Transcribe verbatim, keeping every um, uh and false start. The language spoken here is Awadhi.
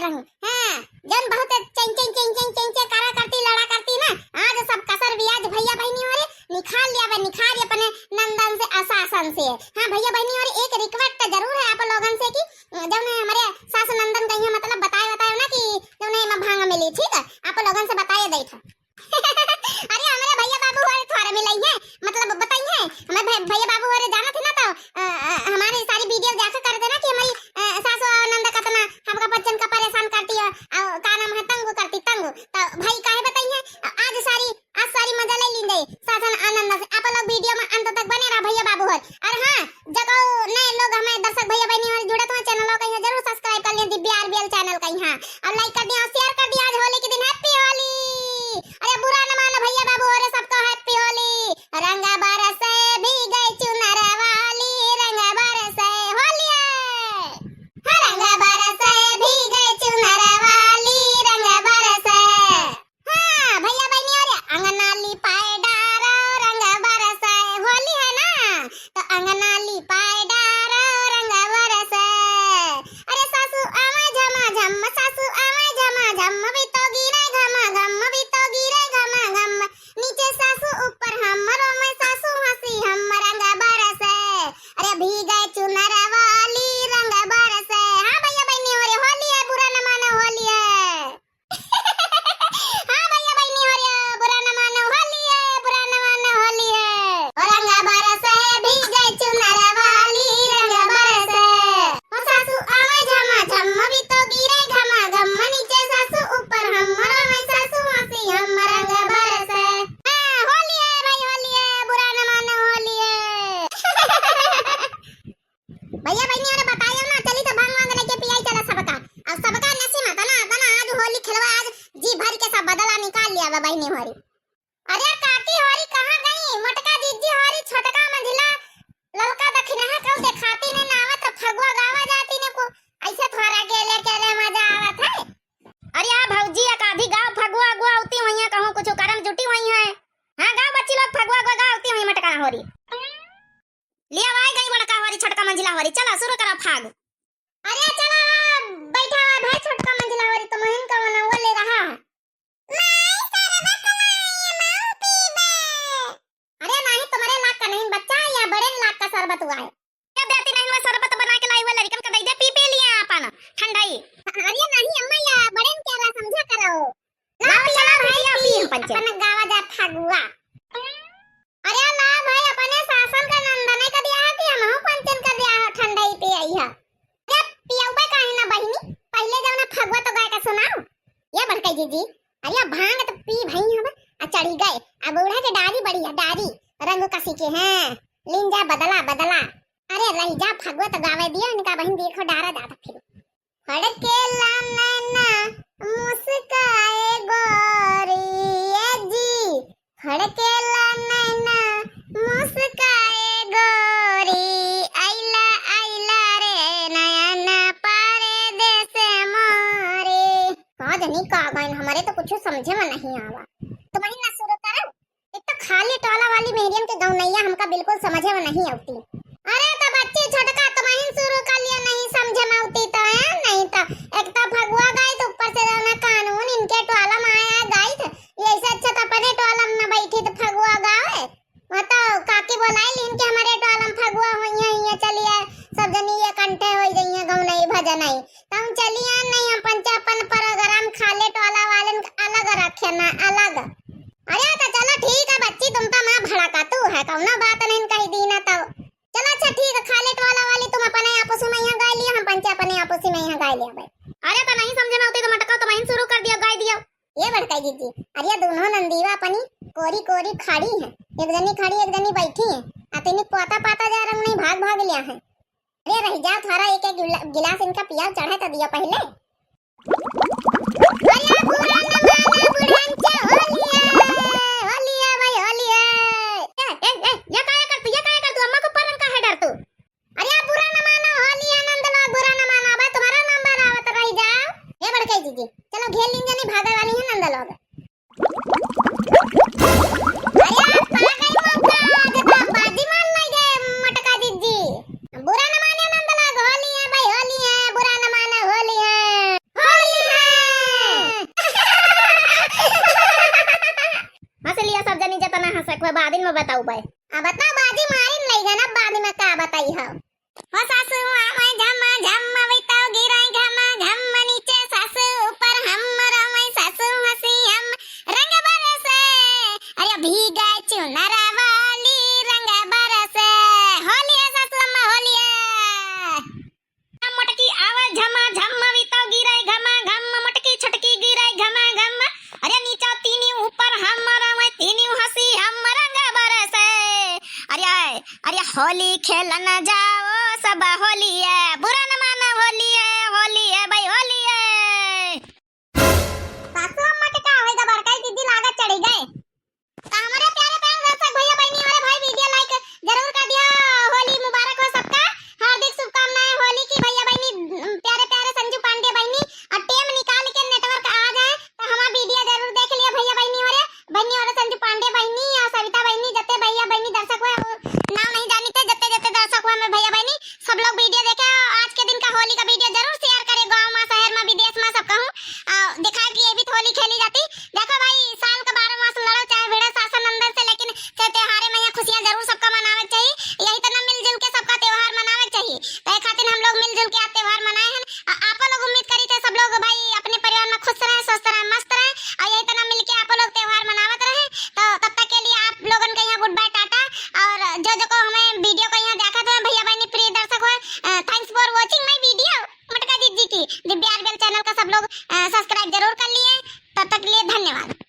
रहूं। हाँ, जौन बहुत चैं, चैं, चैं, चैं, चैं, चैं करा करती, लड़ा करती ना, आज सब कसर भी आज भैया बहिनी होरे निखार लियावे, निखार अपने नंदन से, आ सासन से। हाँ भैया बहिनी होरे, एक request तो जरूर है आप लोगन से कि जौन है हमरे सास नंदन कहिया मतलब बताए, बताए ना कि जौन है एमा भांग मिली, ठीक है, आप लोगन से बताए देत है। अरे हमरे भैया बाबू होरे थोड़े मिलइहैं, मतलब बताइहैं, हमरे भै-, भैया बाबू होरे जानत है ना तो, अ, अ, हमारी सारी video देखा करते ना कि हमारी, अ, सासू और नंद कतना हमका बच्चन का परेशान करती है, अ, का नाम है, तंग करती, तंग। तो भाई काहे बताइहैं, अ, आज सारी, आज सारी मजा ले लीन जाए सासन आनंद से। आप लोग video में अंत तक बने रहा भैया बाबू होरे। और हाँ, जगो नए लोग हमें दर्शक भैया बहिनी होरे जुड़त हुआ, channel का यहाँ जरूर subscribe कर लें, दिव्या आरबीएल channel का यहाँ, और like कर दिया और share कर दिया। आज होली के दिन happy होली। अरे बुरा न मानो भैया बाबू होरे, सबको happy होली। रंग बरसे भीगे चुनर वाली, रंग बरसे होली है। हाँ, रंग बरसे भीगे चुनर वाली, रंग बरसे। हाँ, भैया बहिनी होरे, अंगना लिपाए डारो रंग बरसाए, होली है ना, तो अंगना लिपाए डारो रंग बरसाए। अरे सासू आवे झमा झम, सासू आवे झमा झम, भी तो गिरे घमा घम, भी तो गिरे घमा घम, नीचे सासू ऊपर हम, रोवे सासू हंसी हम, रंग बरसाए। अरे भीगे चुनर वाली रंग बरसाए। हाँ भैया बहिनी होरे, होली है, बुरा न मानो, होली है। हाँ भैया बहिनी होरे, बुरा न मानो, होली है, बुरा न मानो, होली है। ओ रंग बरसे भीगे चुनर वाली, रंग बरसे। ओ सासू आवे झमा झम, भी तो गिरे घमा घम, नीचे सासू ऊपर हम, मरो में सासू हंसी हम, रंग बरसे। हाँ, होली है भाई, होली है, बुरा न मानो, होली है। भैया बहिनी होरे बतायो ना, चली तो भांग वांग लेके पियाई चला सबका। और सबका नसीब में तना, तना आज होली खेलवा, आज जी भर के सब बदला निकाल लियावा बहिनी होरे। अरे काकी होरे कहाँ गई? मोटका जीजी होरे, छोटका मंझिला, ललका दखिनहा कहूँ देखाती नहीं ना आवत, तो फगुआ गावा जाती ने को। ऐसे थोड़ा अकेले अकेले मजा आवत है। अरे आ भौजी, एक आधी गाँव फगुआ अगुआ होती हुई है, कहूँ कुछ करम जुटी हुई है। हाँ गाँव बच्ची लोग फगुआ अगुआ गाँव होती हुई मोटका होरे। लिया आइ गई बड़का होरी, छोटका मंझिला होरी, चला शुरू करा फाग। अरे चला, बैठा हुआ भाई छोटका मंझिला होरी, तुमहिन का बनावा ले रहा है। माई शरबत लाई, माऊ पीबे। अरे नहीं, तुम्हारे लाग का नहीं बच्चा, या बड़े लाग का शरबत हुआ है। क्या देती नहीं, मैं शरबत बना के लाई हुआ, लड़कन का दे दे, पी पी लिया अपन ठंडाई। अरे नहीं अम्मा, या बड़े क्या रहा, समझा करो। लाओ, चला भाई, पी, पी, अपन चल। अपन गावा जा फगुआ। अरे ला भाई, अपने सासन का नंदने का दिया है कि हमहू पंचन का दिया है, ठंडाई पियाई है। अरे पियउबे काहे ना बहिनी, पहिले जौन फगुआ तो गाय का सुनाओ। ये बड़कई जीजी, अरे भांग तो पी भई हम, आ चढ़ी गए, अब बूढ़ा के डारी बड़ी है, डारी, रंग कसी के हैं, लीन जा बदला, बदला। अरे रही जा, फगुआ तो गावे दिया, इनका बहिन देखो डारा जाता फिर। फड़केला नैना मुस्काए गोरी, ए जी, फड़केला नैना मुस्काए गोरी, आइला, आइला रे नयना परदेस मोरे। का जनी का गाइन, हमरे तो कुछ समझे में नहीं आवा। तुमहिन ना शुरू करो। एक तो खाली टोला वाली मेहरियन के गौनैया हमका बिल्कुल समझे में नहीं आवती। अरे तो बच्ची छोटका तुमहिन शुरू कर लिया, नहीं समझे में आवती तो है, नहीं तो एक तो फगुआ गाइत, ऊपर से जौन कानून इनके टोला में आया गाइत, ये ऐसे अच्छा तो अपने टोला में न बैठी तो फगुआ गावे। वो तो काकी बोलाई लीन के हमरे टोला में फगुआ होइहैं, चलिए सब जनी ये कंठे होई जइहैं गौनई भजनई। तो हम चलिए नहीं, हम पंचे अपन program खाले टोला वालन का अलग रखे ना, अलग। अरे तो चलो ठीक है बच्ची, तुम तो माँ भड़का तू है, कौनो बात नहीं कही दी ना तो। चलो अच्छा ठीक है, खाले टोला वाली तुम अपने आपस में यहाँ गाय लिया, हम पंचे अपने आपस में यहाँ गाय लिया भाई। अरे तो नहीं समझे में होती तो मटका तुमहिन शुरू कर दिया, गाय दिया। ये बड़का जीजी, अरे दोनों नंदीवा अपनी कोरी कोरी खड़ी हैं, एक जनी खड़ी एक जनी बैठी हैं, आ तिनी पोता पाता जा रंग नहीं भाग भाग लिया है। अरे रह जाओ, थोड़ा एक एक गिला-, गिलास इनका पियाओ, चढ़े तो दिया पहले। अरे बुरा न माना बुढ़ांचा, होली है, होली है भाई, होली है। ए, ए, ए, ये काहे कर तू, ये काहे कर तू, अम्मा को परन काहे डर तू? अरे बुरा न माना, होली है नंद लोग, बुरा न माना, अब तुम्हारा नंबर आवत रह जाओ। ए बड़का जीजी, चलो घेर लीन जनी, भागे वाली है नंद लोग। अरे, पा गई मौका, आज तो बाजी मार लगे मटका जीजी। बुरा न माने नंद लोग, होली है भाई, होली है, बुरा न माने, होली है। होली वह बादिन में बताउबे। अब तो बाजी मारिन लइगन, अब बादिन में का बताई हम। हो सासू आवे झमा झम, अवै तौ गिरै घमा घम, नीचे सासू ऊपर हम, रवै सासू हँसी हम, रंग बरसे, अरे भीगे चुनर वाली रंग बरसे। होली है सासू अम्मा, होली है। मोटकी आवे झमा झम, अवै तौ गिरै घमा घम, मोटकी छोटकी गिरै घमा घम, अरे नीचे तीनी ऊपर हम, रवै तीनी हँसी हम, रंग बरसे। अरे, अरे होली खेलन जाओ सब, होली है, बुरा न मानो, होली है, होली है भाई, होली है। सासू अम्मा के का होई गा, बड़का दीदी लागत चढ़ी गए। तो हमारे प्यारे प्यारे दर्शक भैया बहनी, हमारे भाई video like जरूर कर दिया। होली मुबारक हो सबका, हार्दिक शुभकामनाएं होली की भैया बहनी, प्यारे प्यारे संजू पांडे बहनी, और time निकाल के network आ जाए तो हमारा video जरूर देख लिया भैया बहनी हमारे। बहनी और संजू पांडे बहनी और सविता बहनी, जत्ते भैया बहनी दर्शक हुए, वो नाम नहीं जानी थे, जत्ते जत्ते दर्शक हुए हमें भैया बहनी, सब लोग video देखे। आज के दिन का होली का video जरूर share करे, गाँव मा, शहर मा, विदेश मा, सब कहूँ। आ, दिखाए कि ये भी तो होली खेली जाती। देखो भाई, साल का बारह मास लड़ो, चाहे भिड़ो सास नंदन से, लेकिन ते-, त्योहारे मा यहाँ खुशियाँ जरूर सबका मनावे के चाहिए। यही तना मिलजुल के सबका त्योहार मनावे के चाहिए। तो ये खातिर हम लोग मिलजुल के आज त्योहार मनाए हैं। आ, आप लोग उम्मीद करी थे सब लोग भाई अपने परिवार मा खुश रहें, स्वस्थ रहें, मस्त रहें, और यही तना मिलके आप लोग त्योहार मनावत रहें। तो तब तक के लिए आप लोगन का यहाँ good bye, टाटा। और जो जो को हमें video को यहाँ देखत हुए भैया बहनी प्रिय दर्शक हुए, अ, thanks for watching my video। मोटका जीजी की दिव्या आरबीएल channel का सब लोग, अ, subscribe जरूर कर लिए। तब तक के लिए धन्यवाद।